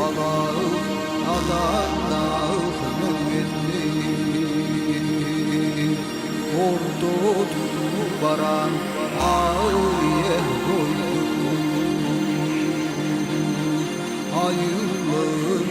Дулҕалаах, атааннаах мөҥүөннүүр, Ортотун баран аайы дойду Айыллын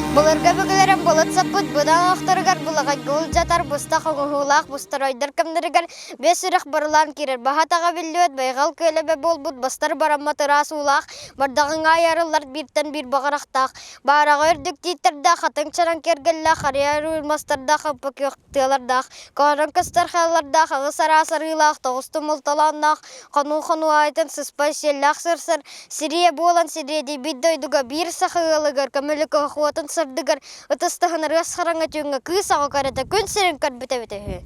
Былыргы өбүгэлэрин былыт саппыт быдан олохторугар былаҕайга улдьатар быстах оҥоһуулаах бустаройдар кэмнэригэр бэс үрэх барылаан киирэр баһа-атаҕа биллибэт байҕал күөлэбэ буолбут бастар бараммат ыраас уулаах Бардаҕыҥ аайы арыллар бииртэн биир баҕарахтаах, баараҕа үрдүк тииттэрдээх, хатыҥ чараҥ киэргэллээх, харыйа арыы мастардаах, аппа күөх тыалардаах, көҕөрөн көстөр хайалардаах, аҕыс араас арыылаах, тоҕус тумул толоонноох, хонуу-хонуу аайытын сыспай сиэллээх сырсар, сириэ буолан сириэдийбит дойдуга биир саха ыалыгар көмөлүк уотун сырдыгар ытыс таһынар ыас хараҥа түүҥҥэ кыыс оҕо кэрэтэ күн сирин көрбүт эбитэ үһү.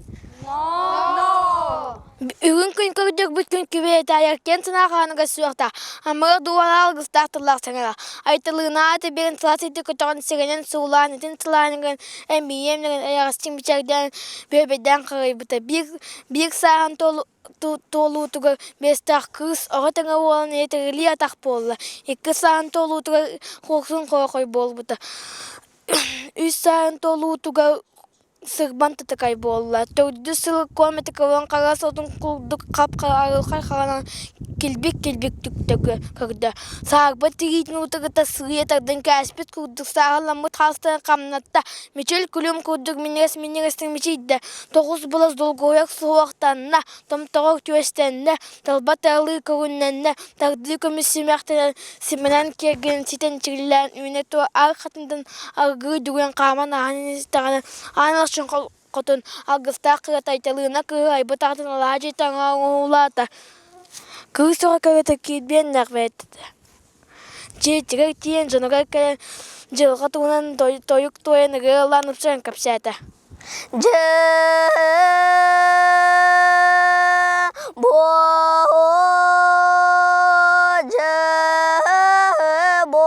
Бүгүн күн көрдөрбүт күн күбэйэтэ айар киэн санаа хаһааныгар суохта Аммаҕа дууһалаах алгыстаах тыллаах саҥара Айталыына ааты биэрэн сылаас ити көтөҕөн сэгэнэн суулаан итин сылааныгын эмиийэмнэрин эйэҕэстик мичээрдээн бүөбэйдээн харайбыта биир биир сааһын туолуутугар биэстээх кыыс оҕо тэҥэ уолан ийэтигэр атах буолла икки сааһын туолуутугар куорсун хорохой буолбута үс сааһын туолуутугар сырбан тытыкай буолла. Төрдүс сыл комитекылын хара сотун курдук хап-хара арылхай харанан килбик-килбик түктэ көрдө. Саарба тириитин утарыта сыыйа тардан кээспит курдук сааһыламмыт хаастарын хамнатта, мичил күлүм курдук минньигэс-минньигэстик мичийдэ, тоҕус былас долгуйар суһуохтанна, томтоҕор түөстэннэ, талба тыалыы көрүннэннэ, тардыы көмүс симэхтэнэн симэнэн киэргэнэн ситэн чигилээн үүнэ тура аар хатынтан аргыый дугуйан хааман ааһан истэҕинэ аан алахчын хотун алгыстаах кыра тайталыына кыыһы айбыт аҕатын алаадьы таҥаһа оҥоһуулаата кыыс оҕо кэрэтэ киирбиэн нэрвэттэ дьиэтигэр тиийэн дьонугар кэлэн дьылҕа туһунан тойук туойан ырыа ыллаан ыпсаран кэпсээтэ Дьэ бу дьэ бу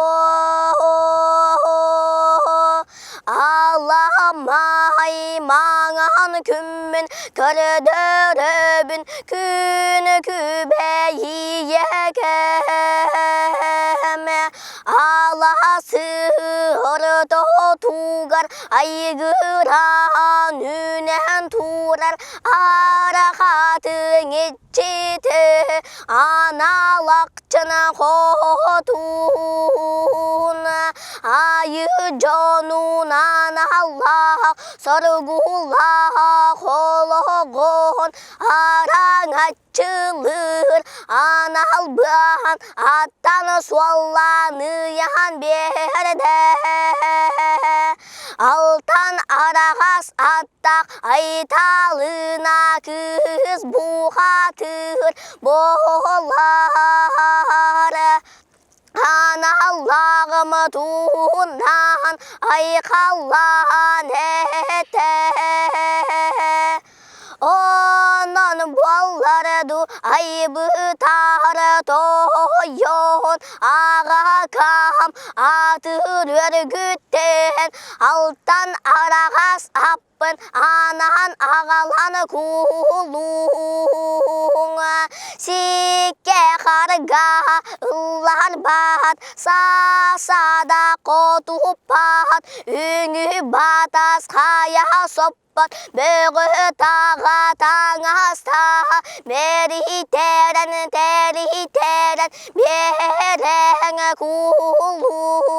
Аламай маҥан күммүн көрдөрөбүн күн күбэйиэкэм Алаһасыыр тотугар айгыраан үүнэн турар арахатын иччитэ аналакчына хотун айы дьонунан аллаах соргулаах олоҕун араҥаччы Чылыыр анал быаһан аттан суолланыйаһан биэрдэ. Алтан араҕас аттаах айталына кыыс бухатыыр буолар. Аналлааҕым туһунан айхаллаан этэ. Онон буоллар дуу айбытаар тоойон аҕакам атыр өргүттэн алтан араҕас аппын анаан аҕалан куулуҥ сикке харга ылларбат саасада хотуппат үҥү батас хайа соппот бөҕө таҕа таҥастаһа мэритэрэн тэритэрэн биэрэҥ куулуҥ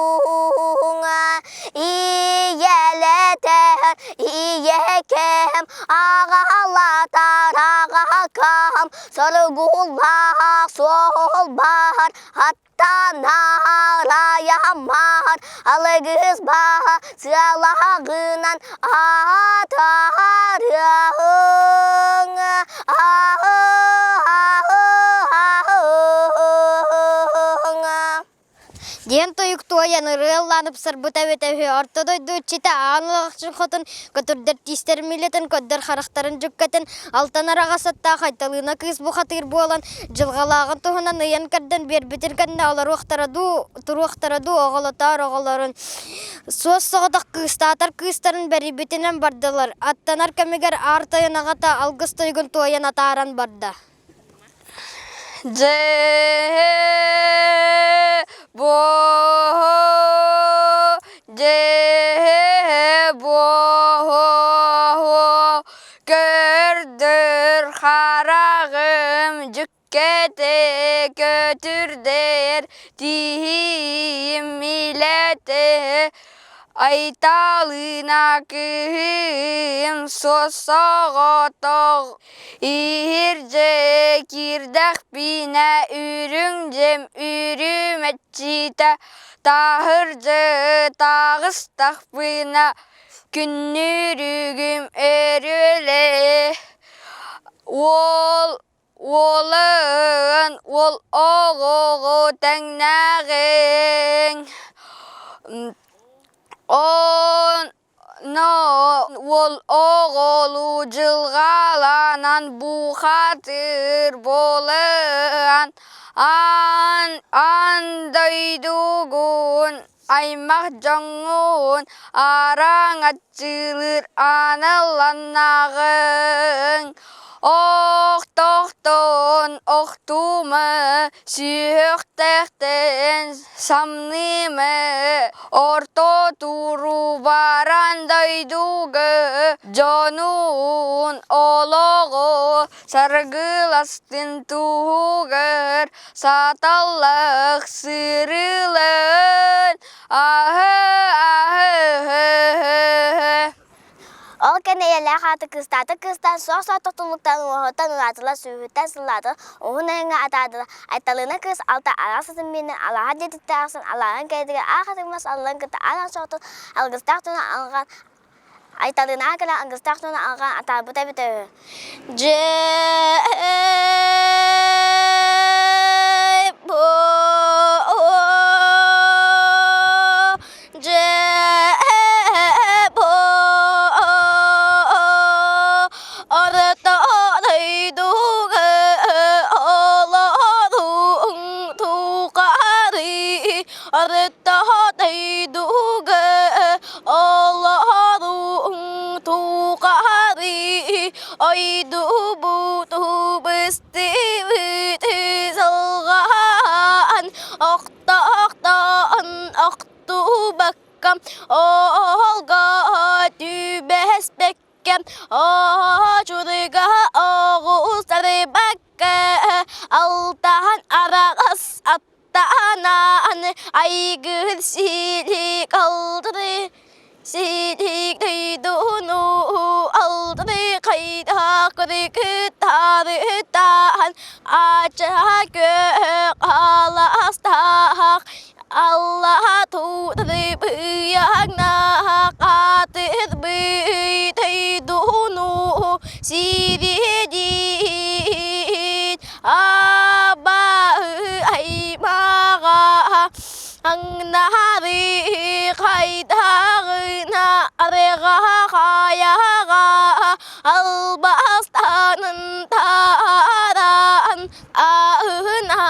Ийэлэтэр ийэкэм, аҕалатар аҕакам, соргулаах суолбар аттанар айаммар, алгыс баһа сыалаҕынан атаарыаҕыҥ. Диэн тойук туойан ырыа ыллаан ыпсарбыта эбитэ үһү. Орто дойду иччитэ аан улахчын хотун көтүрдэр тиистэрин милэтин, көрдөр харахтарын дьүккэтин, алтан араҕас аттаах Айталыына кыыс бухатыыр буолан, дьылҕалааҕын туһунан ыйан-кэрдэн биэрбитин кэннэ олоруохтара дуу, туруохтара дуу оҕолотоор оҕолорун суос-соҕотох кыыстаатар кыыстарын бэрийбитинэн бардылар. Аттанар кэмигэр аар тойон аҕата алгыс тойугун туойан атааран барда. Дьэ, бу. Билэр тиийим илэтэ Айталына кыһым суос-соҕотох Иһирдьэ киирдэхпинэ үрүҥ дьэм үрүмэччитэ Таһырдьа таҕыстахпына күннүрүгүм өрүөлэ Уол Уолан уол оҕоҕо тэҥнээҕиҥ Онно уол оҕолуу дьылҕаланан бухатыыр буолан аан аан дойдугун аймах дьоҥҥун араҥаччылыыр аналланнаҕыҥ Охтохтон охтума сүһүөхтээхтэн самныма орто туруу баран дойдуга дьонун олоҕо саргыластын туһугар саталлах сырыылан аһы аһы Ол кэннэ ийэлээх ааты кыыстаата кыыстаан суох соҕотох туллуктан уоһуттан улаатылар сүүһүттэн сыллаатылар уһун айаҥҥа атаардылар Айталыына кыыс алта араас атын миинин алаһа дьиэтиттэн ахсын алааһын кэрэтигэр аах атыҥмас аллан кытта аан соҕотох алгыстаах туна алҕаан Айталыынаҕа кэлэн алгыстаах туна алҕаан атаарбыта эбитэ үһү. Дьэ Охтоохтоон охтубакка оһолго түбэспэккэ оочурга оҕустарбакка алтаһан араҕас аттанаан айгыр силик алтыры силик дойдуну алтыры хайдах кытарытаан ача көх аластаах Аллаһа туутары быйаҥнаах атыр быйтайдуну сириэдиин аба аймаҕа аҥнаары хайдаҕына арыҕа хайаҕа албастанын тааран аһына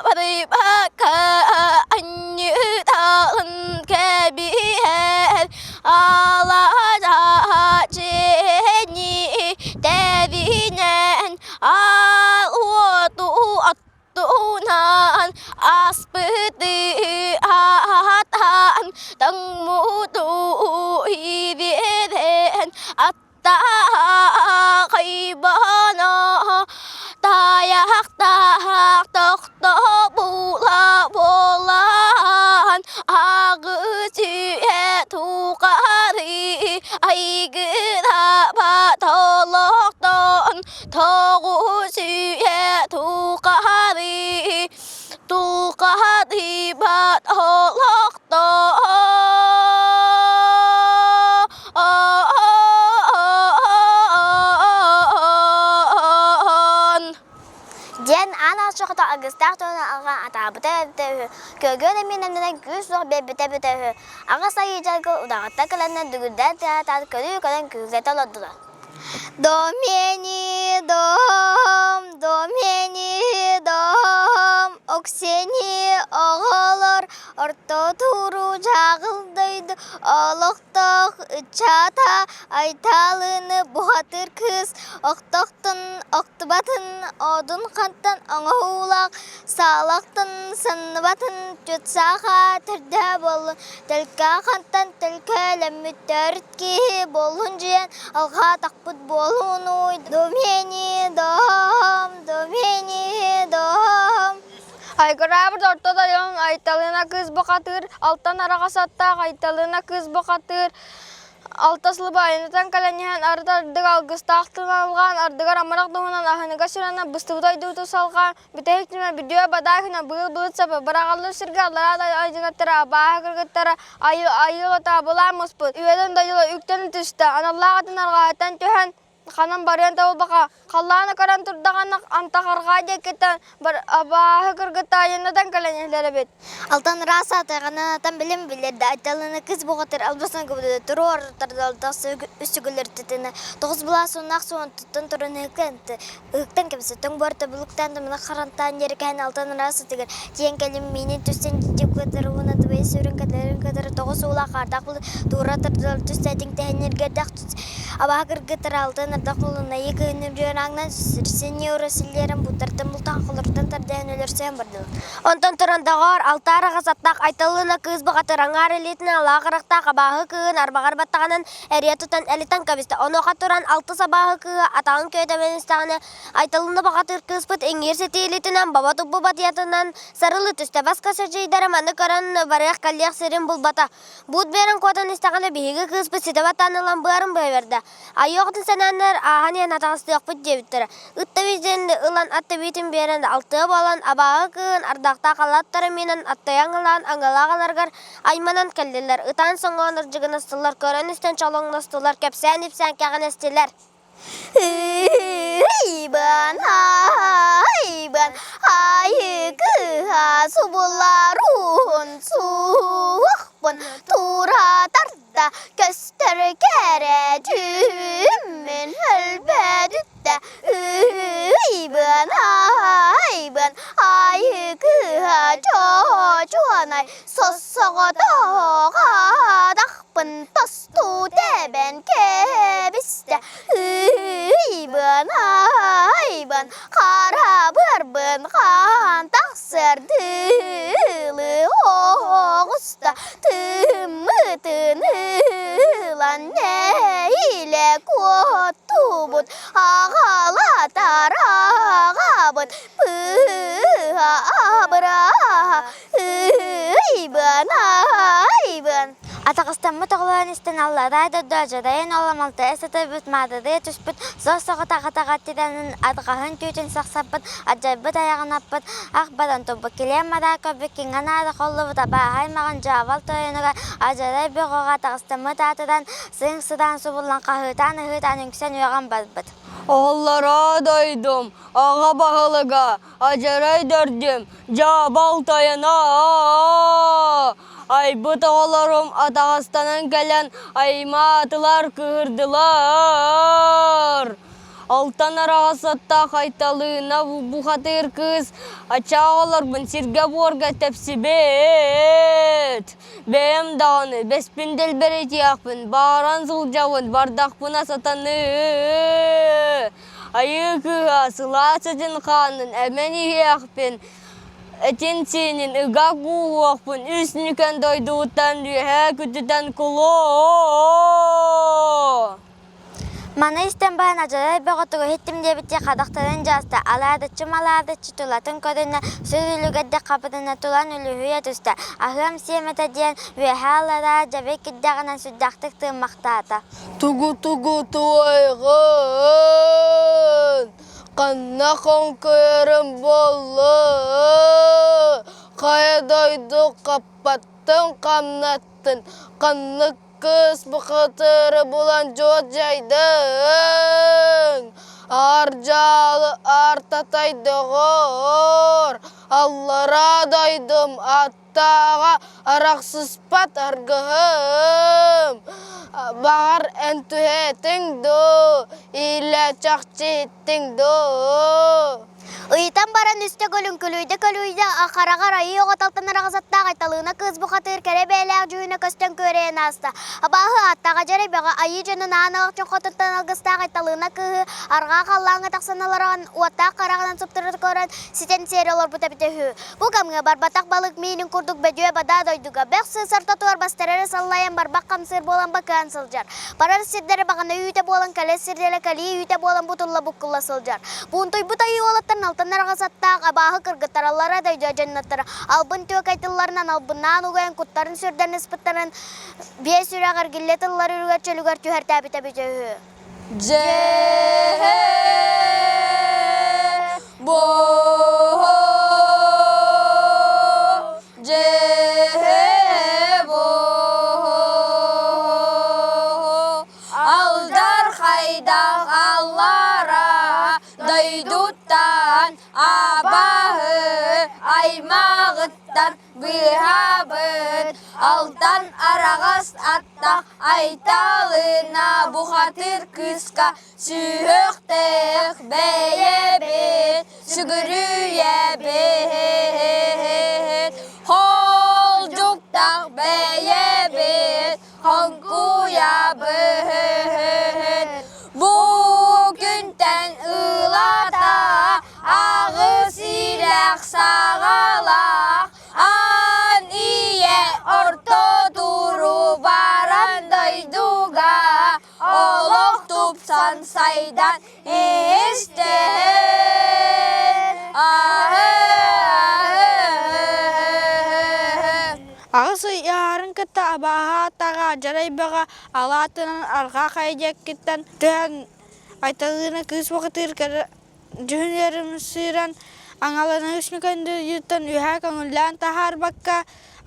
барыбакка анньытаҕын кэбиһэр алаһа дьиэни тэбинэн аал уоту оттунан аспыты аһатан тоҥмуту ириэрэн Таахайбана тайахтаах тохтобула буолан ааҕы сүһэ тухары айгыраба толохтон тоҕу сүһэ тухары тухарыба толохтон Диэн аан алчохото аргыстаах туһунан алҕаан атаабыта эбитэ үһү, көҕүөн эмиэнэмнэнэн күүс-уох биэрбитэ эбитэ үһү. Аҕыс айыы дьаргы удаҕаттан кэлэннэр дүгүрдээн тыаһатаат көрүү-көрөн күүгүрэтэ олордулар. Домени дом, домени дом, Оксени оҕолор орто туруу дьааҕыл дойду олохтоох ыччата Айталыны бухатыыр кыыс охтохтун охтубатын одун хантан оҥоһуулаах саалахтын санныбатын түтсааха төрдө буоллун төлкө хантан төлкөлөммүт төрүт киһи буоллун дьиэн алҕаатахпыт буолунуй домени дом домени дом. Айгыраабыт орто дойдун Айталына кыыс бухатыыр, алтан араҕас аттаах Айталына кыыс бухатыыр алта сылы айанытан кэлэн иһэн арыт ардык алгыстаах тылын алҕаан, ардыгар амарах туһунан аһыныгас сүрэнэ быстыбыт ойдууту салҕаан, бүтэһик түмэ бүдүө бадаа күнэ быыл былыт сабы быраҕаллар сиргэ аллараа айдынаттара абааһы кыргыттара айыы айыы абылаан муспут үөдэн дойдула үктэн түстэ аналлаах атын арҕаһыттан түһэн ханан барыан табылбаха халлааны көрөн турдаҕына антах арҕаа диэкиттэн абааһы кыргытта айаннатан кэлэн иһэлэр эбит. Алтан ыраас аатыгынан билим билэрдэ айталыны кыз боҕотыр албасын көбүдө туруор тардалдах үсүгүлэр тытына тоҕус былаас уоннаах суон туттан туран ыһыктан кэбисэ тоҥ буорта булуктаан тымына харантаан дьэрикэһэн алтан ыраас ытыгар тиэн кэлим миинин түстэн дьиктикутары уна тыбайы сүрүн кэтэрин кытары тоҕус уулаах хаардах туура тардалар түстэтиҥ тэһэннэргэрдэх Абаһа кыргыттар алтан ардах кулунайы кыһынным дьуораҥнан сирсин силлиэрин буттартан бултаан холоруттан тардыһан өлөрсөөн бардылар. Онтон туран доҕоор, алтаар аҕас аттаах Айталына кыыс баҕатыр аҥаар илиитинэн алаах арахтаах абааһы кыыһын арбаҕар баттаҕынан эрийэ тутан элитэн кэбистэ. Онуоха туран алтыс абааһы кыыһа атаҕын күөтэмэн истэҕинэ Айталына баҕатыр кыыспыт иҥиир ситии илиитинэн баба туппу батыйатынан сарылыы түстэ. Баска садьыйдара маны көрөн барыах-кэлиэх сирин булбата. Буут биэрэн куотан истэҕинэ биһиги кыыспыт ситэ баттаан ылан быарын быһа Айыы оҕотун санааннар ааһан иһэн атаҕастыахпыт диэбиттэрэ. Ыт тэбиитин ылан ат тэбиитин биэрэн алтыа буолан абааһы кыыһын ардахтаах аллаттара миинэн аттайан ылаан аҥалаах аларыгар айманан кэллилэр. Ытаан соҥоон ырдьыгынастылар, көрөн-истэн чолоҥностулар, кэпсээн-ипсээн кэҕинэстилэр. Ыйбан, айбан, айыкыһа субуларуун суохпун тура тарда көстөр кэрэ дьүһүммүн өлбөдүттэ ыйбан, айбан, айыкыһа чочуонай соссоҕотоох атахпын тосту тэбэн кэбистэ Ыйбын, айбын, хара быарбын хаан тахсар дылы оҕуста тыммытын ылан нэһилэ куоттубут аҕалатар аҕабыт быһа абыраһа Ыйбын, айбын. Атаҕастаммыт оҕолорун истэн аллараа дойду адьарайын оламалтайа сытыйбыт, маадырыйа түспүт, суос-соҕотох атаҕар тирэнэн арҕаһын түүтүн сахсаппыт, адьарбыт айаҕын аппыт, ах баран турбут, килиэм мараа көрбүт, киҥэ-наара холлубут абааһы аймаҕын дьаабал тойонугар адьарай бөҕөҕө атаҕастаммыт аатыран, сыыҥ-сыраан субуллан хаһыытаан-ыһыытаан үҥсэн үөҕэн барбыт. Аллараа дойдум аҕа баһылыга Адьарай төрдүм, дьаабал тойоно Айбыт оҕолорум атаҕастанан кэлэн аймаатылар, кыһырдылар. Алтан араҕас аттаах Айталыына бухатыыр кыыс ачаа оҕолорбун сиргэ-буорга тэпсибит. Бэйэм даҕаны бэспин дэлбэритиэхпин, бааран сылдьабын, бардахпына сатаныы. Айыы кыыһа сылаас этин хаанын эмэн иһиэхпин, этин-сиинин ыга кууһуохпун үс нүкэн дойдуттан үөһээ күтүтэн кулу. Маны истэн баран адьарай бөҕөтүгү иһиттим диэбиттии хадахтарын дьааста, алаадыччы-малаадыччы тулатын көрүнэ, сүр үлүгэрдик хабырына туран үлүһүйэ түстэ, аһыам сиэм этэ диэн үөһээ-аллараа дьэбир кирдэҕинэн сүрдээхтик тыыммахтаата. Тугу-тугу туойҕун, ханна хоҥкуйарым буолла, хайа дойду хаппаттын хамнаттын, ханнык кыыс бухатыыры булан дьуот дьайдыҥ, аар дьаалы аар татай доҕор, аллараа дойдум ат Тааҕа арахсыспат аргыһым, баҕар эн түһээтиҥ дуу, иилэ чахчы иһиттиҥ дуу Ыйытан баран үстэ көлүҥкүлүйдэ-көлүйдэ, хараҕар айыы оҕо талтан араҕасаттаах Айталыына кыыс бухатыыр кэрэ бэйэлээх дьүһүнэ көстөн күөрэйэн ааста. Абааһы ааттааҕа дьэрэй бөҕө айыы дьонун аан алах чоҥхотуттан алгыстаах Айталыына кыыһы арҕаа халлааҥҥа тахсан олорон уоттаах хараҕынан суптура көрөн ситэн сиэри олорбут эбитэ үһү. Бу кэмҥэ барбатах балык миинин курдук бөдүө-бадаа дойдуга бөх сыыс ортотугар бастара эрэ саллайан барбах хамсыыр буолан бакыан сылдьар. Барар сирдэрэ баҕана үүтэ буолан кэлэр сирдэрэ кэлии үүтэ буолан бутулла буккулла сылдьар. Буунтуйбут айыы уолаттара Алтан алтан арҕасаттаах абааһы кыргыттараллара дойду дьонноттара албын түөкэй тылларынан албыннаан угайан куттарын сүрдэн ыспыттарын биэс үрэх эргиллэ тыллар үрүгэр чөлүгэр түһэртээбитэ эбитэ үһү. Дьэ бо дьэ бо Алдархайдах аллара дойдуттан абаһы аймаҕыттан быыһаабыт алтан араҕас аттах Айталына бухатыыр кыыска сүһүөхтээх бэйэбит сүгүрүйэбит холдьуктаах бэйэбит хоҥкуйабыт бу күнтэн ылата аҕыс илэх саҕалаах аан ийэ орто туру баран дойдуга олох тупсан сайдан истин Аҕыс ый ыһаарын кытта абааһы атаҕа адьарай бөҕө алаатынан арҕаа хайа диэкиттэн түһэн Айталыына кыыс бухатыыр дьүһүн ыарымсыыран аҥалана үс-мүкөндүйүттэн үөһээ көҥүллээн таһаарбакка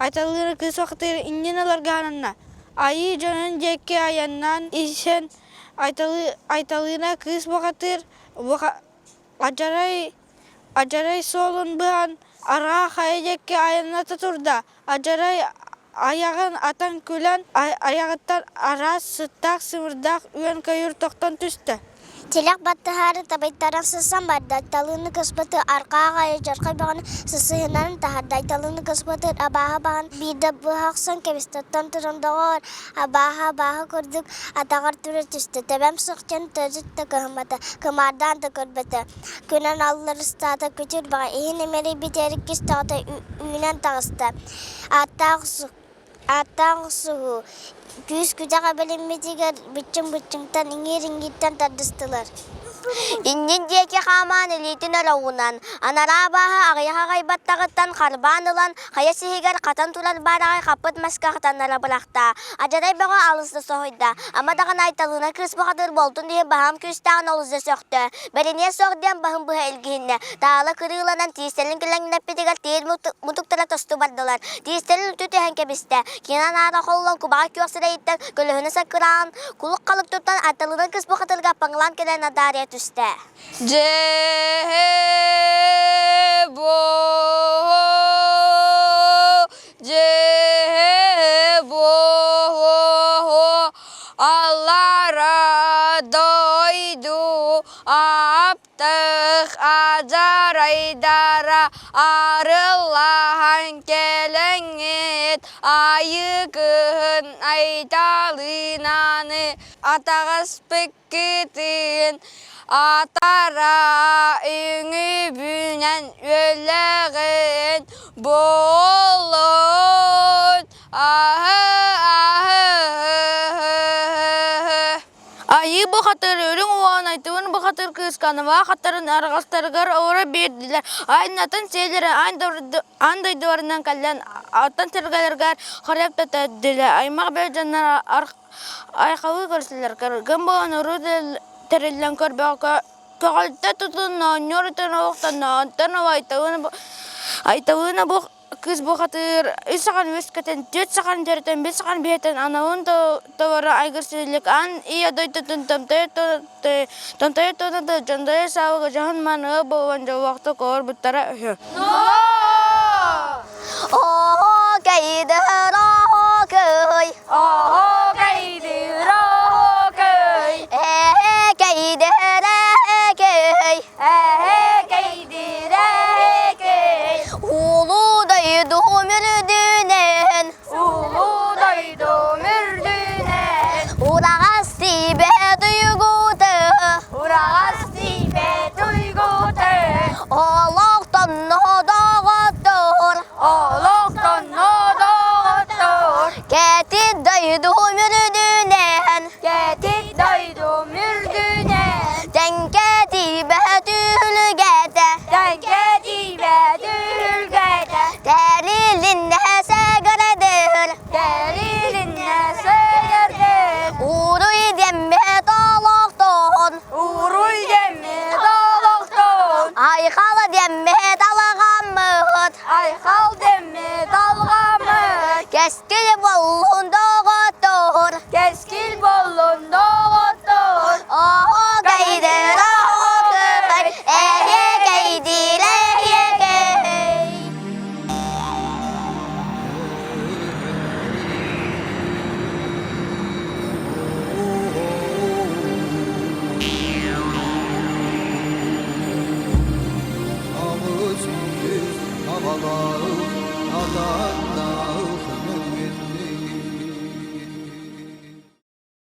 Айталыына кыыс бухатыыр иннин ыларга ананна. Айыы дьонун диэки айаннаан иһэн Айталыына кыыс бухатыыр Адьарай Адьарай суолун быһан арҕаа хайа диэки айанната турда. Адьарай айаҕын атан күлэн, айаҕыттан араас сыттаах-сымырдаах үөн-көйүүр тохтон түстэ. Тилэх баттаһаары табайтаран сыссан барда, талыыны кыспыты арҕаа аҕай дьархай бөҕөнү сысыһынарын таһаарда, талыыны кыспыты абааһы баһын биирдэ быһа охсон кэбистэ, оттон туран доҕоор, абааһы абааһы курдук атаҕар тура түстэ, төбөм сыхчан төрүт да кыһаммата, кымаардаан да көрбөтө, күнэн алларыстаата күтүр баҕа иһин имэрийбит эриккис тоҕото үүнэн таҕыста, ааттаах Ааттаах охсуһуу күүс-күдэх эбилиммитигэр быччыҥ-быччыҥтан, иҥиир-иҥииртэн тардыстылар. Иннин диэки хаамаан илиитин өрө уунан, анараа абааһы аҕыйах аҕай баттаҕыттан харбаан ылан, хайа сиһигэр хатан турар баараҕай хаппыт маска хатаннара бырахта. Адьарай бөҕө алыс да соһуйда. Ама даҕаны Айталыына кыыс бухатыыр буолтун иһин баһаам күүстээҕин олус да сөхтө. Бэриниэ суох диэн баһын быһа илгиһиннэ. Таала кырыыланан тиистэрин килэҥнэппитигэр тиит мутуктара тосту бардылар. Тиистэрин үтү түһэн кэбистэ. Киинэ анаара холлон кубаҕа күөх сирэйиттэн көлөһүнэ саккыраан, кулук-халык туттан Айталыына кыс бухатырга аппаҥалаан кэлэн адаарыйа түстэ. Дьэ бо дьэ бо аллара дойду аптах адьарайдара арыллаһан кэлэҥҥит айыы кыһын айталыынаны атаҕаспыккытын атара үҥүбүнэн өлөҕүн буолун аһы аһы Айыы бухатыр үрүҥ уон айтыбын бухатыр кыысканабаа хаттарын арҕастарыгар олоро биэрдилэр. Айнатын сиэлэрэ аан дойдуларынан кэлэн аттан сэргэлэргэр харыйа төттөрдүлэр. Аймах бэл дьоннор айхалыы көрсүлэр. Кыргын буолан уруу тэриллэн көрбөккө көҕүлтэ тутун оонньуур ытын олохтонно. Онтон Айталыына бу Кыыс бухатыыр үс саҕан үөскэтэн, түөрт саҕан төрөтөн, биэс саҕан биһэтэн аналын толоро айгыр силик аан ийэ дойдутун томтойор туоната дьондойор саалыга дьоһун мааны буолан дьоллоохтук олорбуттара үһү.